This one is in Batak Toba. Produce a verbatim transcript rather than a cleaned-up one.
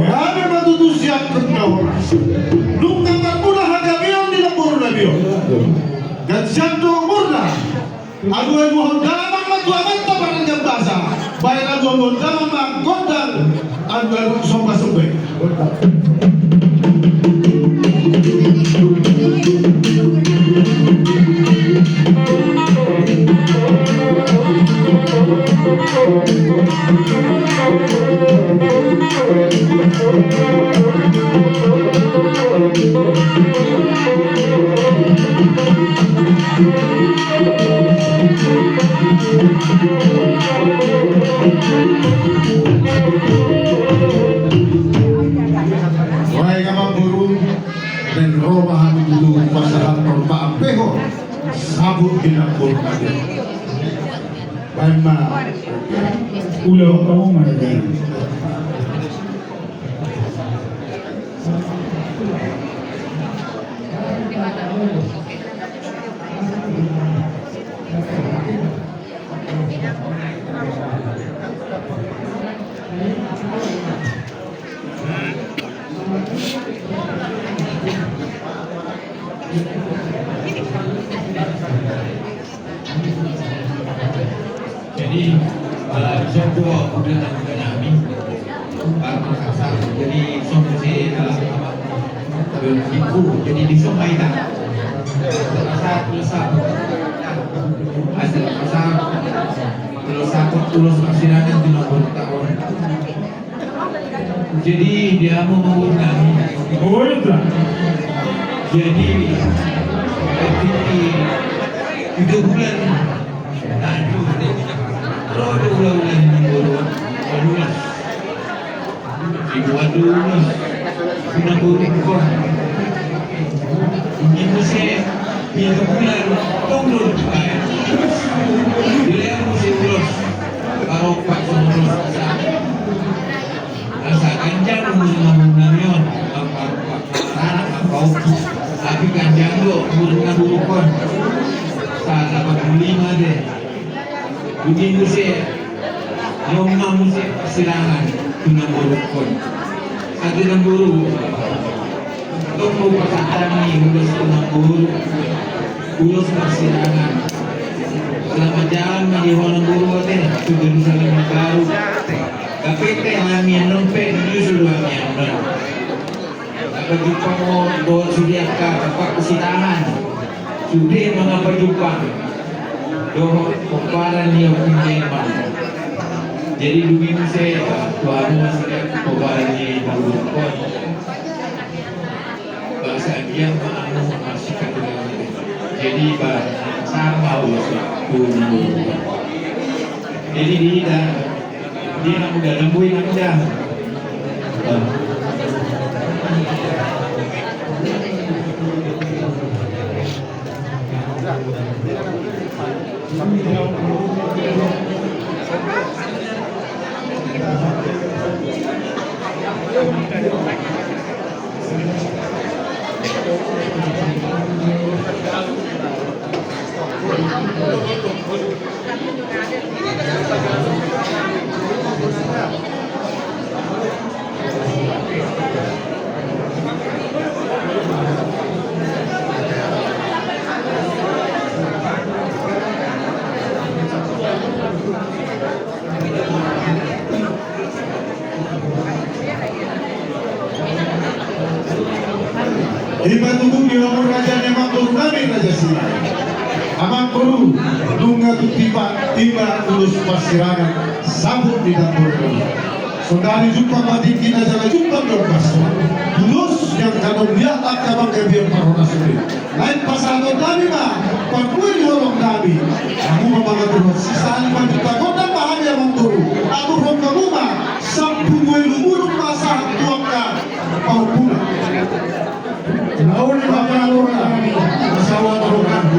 Gabe ma tutu sian na horas. Nunga marmula hagabeon di namboru na bion. Ganjang do umurna. Alualuhon damang ma tu amanta paranggan basa. Baen alualuhon damang ma gondang. Alualuhon sombasomba. Baik, amang boru, dan ro ma hami tu pasahat pampehon saput di namboru nami. Baen ma. Ulaon hamu ma. Jadi, eh, siap dua, udah nang udah nami. Pak Makassar, jadi solusi, eh, apa? Ibu, jadi di Somaida. Makassar, Makassar. Asal Makassar. Terus aku, terus masih ada di nomor tahun. Jadi, dia mau mengundang. Oh, iya. Jadi, di, di, di bulan, aduh, ro do ulaon ni boru, aduh, mas. Ibu, aduh, mas. Guna boru ko. Ini muse, di bulan, tong do dipakai. Di leher muse ulos. Baru pak ulos. Asa ganjang umur namboru nami on, anak apa opo, tapi ganjang do umur namboru on. Sahat delapan puluh lima de. Buni muse, lomma muse silangan tu namboru on. Ate namboru. Tong mau pasahat hami ulos tu namboru, ulos parsirangan. Selamat jalan ma di ho namboru ate, tu Jerusalem na baru. Gabe pe hami annon pe, nyusul hami annon. Apa jumpa mo dohot sude angka, apa kesinangan. Sude mangapa jumpa. Dohot pomparan ni Ompung Delman. Jadi dungi muse, tu hamu ma sude pomparan ni namboru on. Basa dia ma anu masih kata. Jadi ba sama ulos tu. Jadi dia, dia nak muda, nambui nak muda. Ima tutu di hamu raja ni amangboru nami Raja Sirait. Amangboru, nunga tutu tiba, tiba ulos parsirangan saput ni namboru. Saonari jumpang ma tingkina jala jumpang ma basna. Ulos yang kadong dia angka panggabean parhorasan i. Lain pasahaton nami ma parbue ni holong nami. Hamu ma mangaturhon, sisali ma di pagodang ma hami amangboru. Aturhon hamu ma sampulu ualu bulung ma sahat tu angka pahumpuna. Lauli ma pangaturhon nami. Masawa aturhon nami.